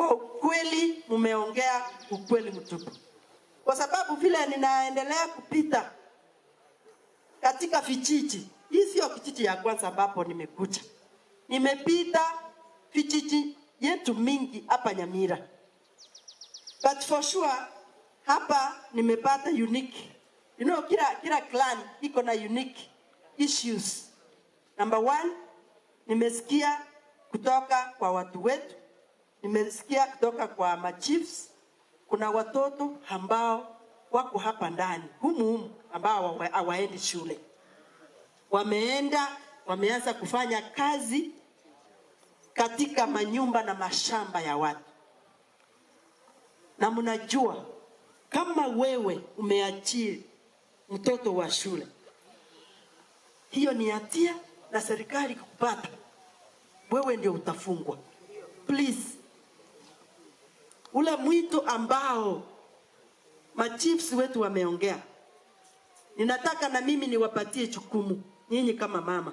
Kwa ukweli mumeongea ukweli mtupu. Kwa sababu vile ninaendelea kupita katika vijiji, hii sio kijiji ya kwanza ambapo nimekuja. Nimepita vijiji yetu mingi hapa Nyamira. But for sure hapa nimepata unique. Kila clan iko na unique issues. Number one, nimesikia kutoka kwa watu wetu, nimesikia kutoka kwa machiefs, kuna watoto ambao wako hapa ndani humu humu ambao hawaendi shule. Wameenda, wameanza kufanya kazi katika manyumba na mashamba ya watu. Na mnajua kama wewe umeachia mtoto wa shule, hiyo ni hatia na serikali kukupata wewe ndio utafungwa. Please, ule mwito ambao machiefs wetu wameongea, ninataka na mimi niwapatie jukumu nyinyi kama mama,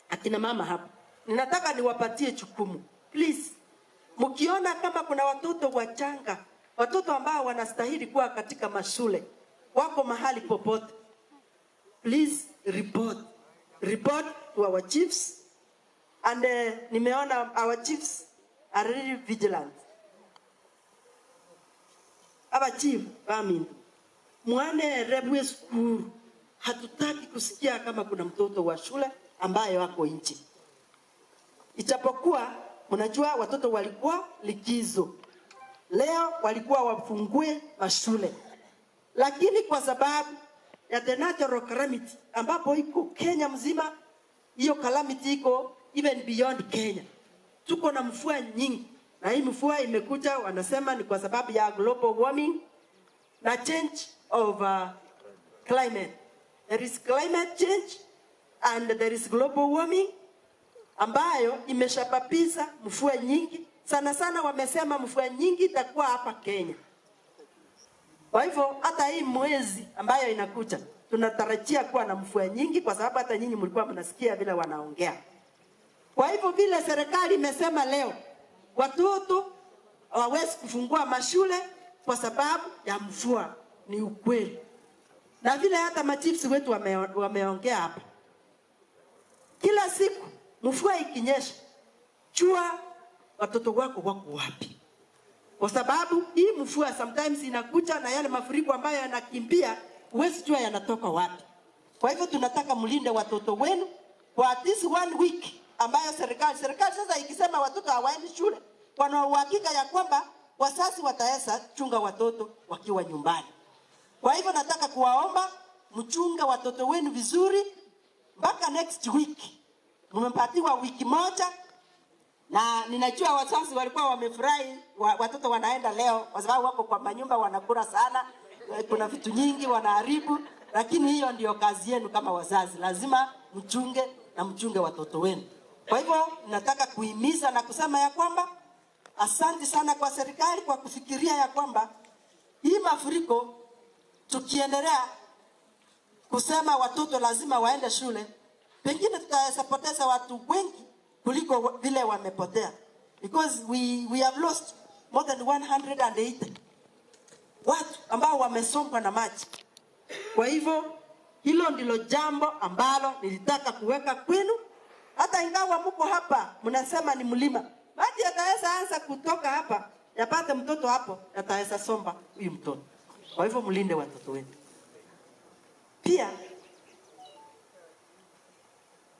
akina mama hapa, ninataka niwapatie jukumu. Please, mkiona kama kuna watoto wachanga, watoto ambao wanastahili kuwa katika mashule, wako mahali popote, please report. Report to our chiefs. And nimeona our chiefs are really vigilant. Aba chief bamindu mwane rebwe skuru, hatutaki kusikia kama kuna mtoto wa shule ambaye wako nje. Ijapokuwa mnajua watoto walikuwa likizo, leo walikuwa wafungue mashule, lakini kwa sababu ya the natural calamity ambapo iko Kenya mzima, hiyo calamity iko even beyond Kenya. Tuko na mvua nyingi, na hii mvua imekuja, wanasema ni kwa sababu ya global warming na change of climate. There is climate change and there is global warming ambayo imesababisha mvua nyingi. Sana sana wamesema mvua nyingi itakuwa hapa Kenya. Kwa hivyo hata hii mwezi ambayo inakuja tunatarajia kuwa na mvua nyingi, kwa sababu hata nyinyi mlikuwa mnasikia vile wanaongea. Kwa hivyo vile serikali imesema leo watoto hawawezi kufungua mashule kwa sababu ya mvua, ni ukweli. Na vile hata machiefs wetu wameongea hapa, kila siku mvua ikinyesha, jua watoto wako wako wapi, kwa sababu hii mvua sometimes inakuja na yale mafuriko ambayo yanakimbia, huwezi jua yanatoka wapi. Kwa hivyo tunataka mlinde watoto wenu kwa at least 1 week ambayo serikali sasa ikisema watoto hawaendi shule, wana uhakika ya kwamba wazazi wataweza chunga watoto wakiwa nyumbani. Kwa hivyo nataka kuwaomba mchunge watoto wenu vizuri mpaka next week. Mmepatiwa wiki moja, na ninajua wazazi walikuwa wamefurahi watoto wanaenda leo kwa sababu wako kwa manyumba wanakula sana, kuna vitu nyingi wanaharibu, lakini hiyo ndio kazi yenu kama wazazi, lazima mchunge na mchunge watoto wenu. Kwa hivyo nataka kuhimiza na kusema ya kwamba asante sana kwa serikali kwa kufikiria ya kwamba hii mafuriko tukiendelea kusema watoto lazima waende shule, pengine tutaweza poteza watu wengi kuliko vile wamepotea, because we have lost more than 180 watu ambao wamesombwa na maji. Kwa hivyo hilo ndilo jambo ambalo nilitaka kuweka kwenu. Hata ingawa mko hapa mnasema ni mlima, maji yataweza anza kutoka hapa yapate mtoto hapo, yataweza somba huyu mtoto. Kwa hivyo mlinde watoto wenu. Pia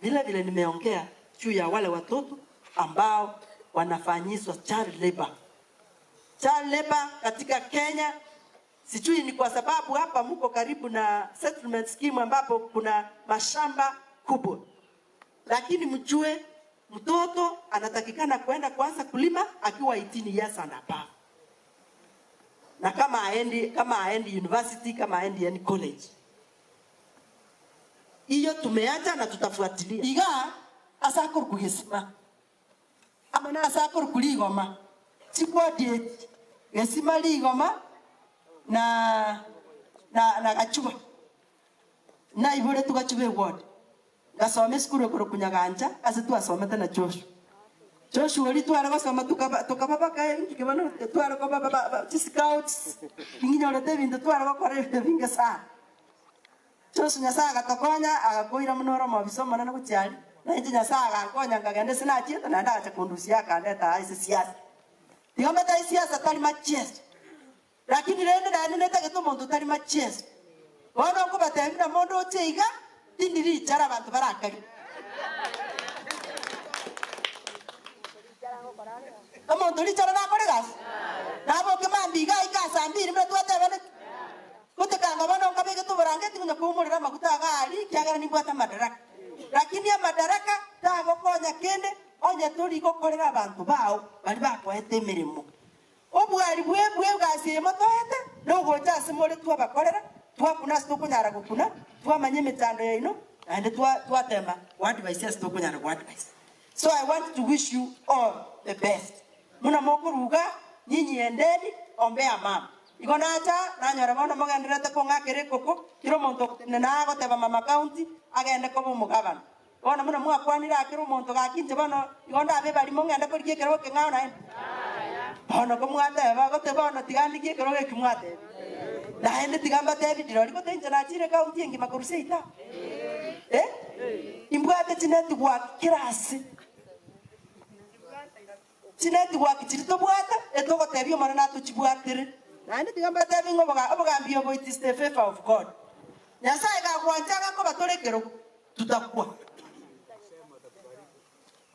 vile vile nimeongea juu ya wale watoto ambao wanafanyishwa child labor. Child labor katika Kenya, sijui ni kwa sababu hapa mko karibu na settlement scheme ambapo kuna mashamba kubwa, lakini mjue mtoto anatakikana kwenda kuanza kulima akiwa 18 years and above. Na kama aendi university, kama aendi any college. Hiyo tumeacha na tutafuatilia. Iga asakor kugesima. Ama na asakor kuligoma. Chibwadie gesima ligoma na gachuba. Na ibore tugachube ward. Gasome skuru kuro kunyaganja ase twasomete na Joshua. Joshua litwara gosoma tukababaka nkibona twara ko baba scouts inginyorete bintu twara gokora ebintu binge sana. Joshua Nyasaye agatokonya agakoira munoro mabisomo na guchiari na inche Nyasaye agankonya nkagenda sinachiete naende agacha kundusia akandeta ase siasa. Tiga siasa tari macheso. Lakini rende naende netagete omonto tari macheso. Bono nkobatebia mondo oche iga tindiri ichara abanto barakari. Omonto richara nakore gasi. Naboke mambi iga ikasambiri muna twatebane. Gotekanga bono nkabegete oborangeti konya koumorera amaguta agari kiagera nimbwate amadaraka. Lakini amadaraka tagokonya kende onye tori gokorera abanto bao bari bakoete emirimo. Obwari bwe bwasi emotoete nogocha ase more twabakorera twakuna ase tokonyara gokuna twamanya emitando yaino and twatema advice ase tokonyara go advice. So I want to wish you all the best. Muna mokuruga nyinyi endeni ombea mama. Igo nacha nanyora bono mogenderete kong'akere koko kiro monto nagoteba mama county agende koba omogabana. Bono muna mwakwanire akere omonto gakinche bono igo ndabe barimo ng'ende korigia ekero keng'ao naende. Bono komwateba gote bono tigandigie ekero gekimwateba. Naende tigambatebi ndirori gote inche nachire county engima korwa seita. Eh? Imbwate chinetwork kirasi. Chinetwork chiri tobwate etogotebia omwana natochibwatire. Naende tigambatebi ng'o obogambi obo it is the favor of God. Nyasaye gagwanchaga koba tore tutakuwa.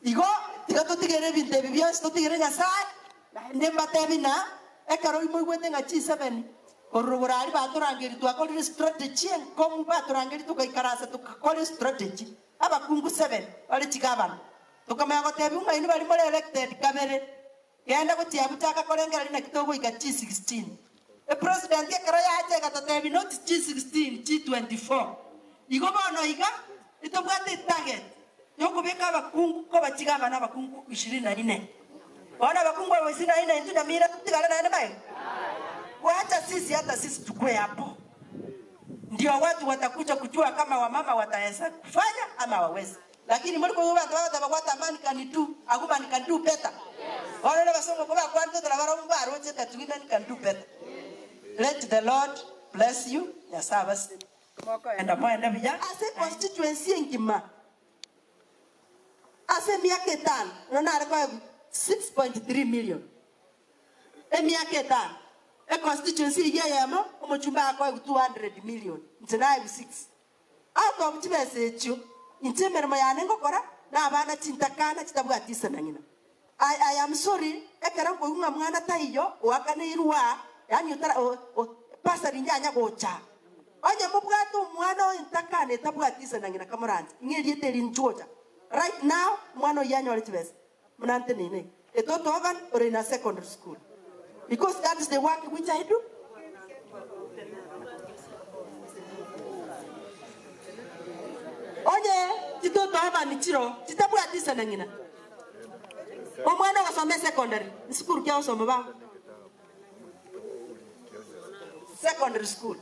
Igo tiga totigere ebinto ebi bionsi totigere Nyasaye naende mbatebi na ekero imoigwete ng'a G7 korogora ari batorangeri twakorire strategy enkomu batorangeri tukaikarasa tukakora strategy abakungu 7 bari chigabana tukamanya gotebi ng'aini bari more elected kabere genda gochia buchaka korengera rina kitogoika G16. E president ekero yache gatotebi not G16 G24. Igo bono iga itobwate target yokubeka abakungu ko bachigabana abakungu 24. Bona abakungu abo 24 intu nyamira tutigana naende mae. Wacha sisi hata sisi tukue hapo. Ndio watu watakuja kujua kama wamama wataweza kufanya ama wawezi. Lakini muri ko bantu batabakwata man can do, a woman can do better. Wale basongo ko bakwanto tora baroche that women can do better. Let the Lord bless you. Nyasaye moko enda moenda bija. Ase constituency engima. Ase miaka etano nonare kwa 6.3 million. Emiaka etano. E constituency yeyemo omochumba akwa 200 million. Ntina 6. Out of chibese ekyo inche emirimo yane ngokora na abana chintakana chitabwatisa na ng'ina. I am sorry ekero nkoigwa mwana taiyo oakaneirwa yani utara pastor inyanya gocha. Onye mobwate omwana ointakana etabwatisa na ng'ina kamoranche ng'eriete rinchocha. Right now mwana oyanyore chibese munante nene etoto ovan or in a secondary school. Because that is the work which I do. Onye titoto aba ni chiro chitabwatisa na ng'ina. Omwana wasome secondary, school kya osome ba. Secondary school.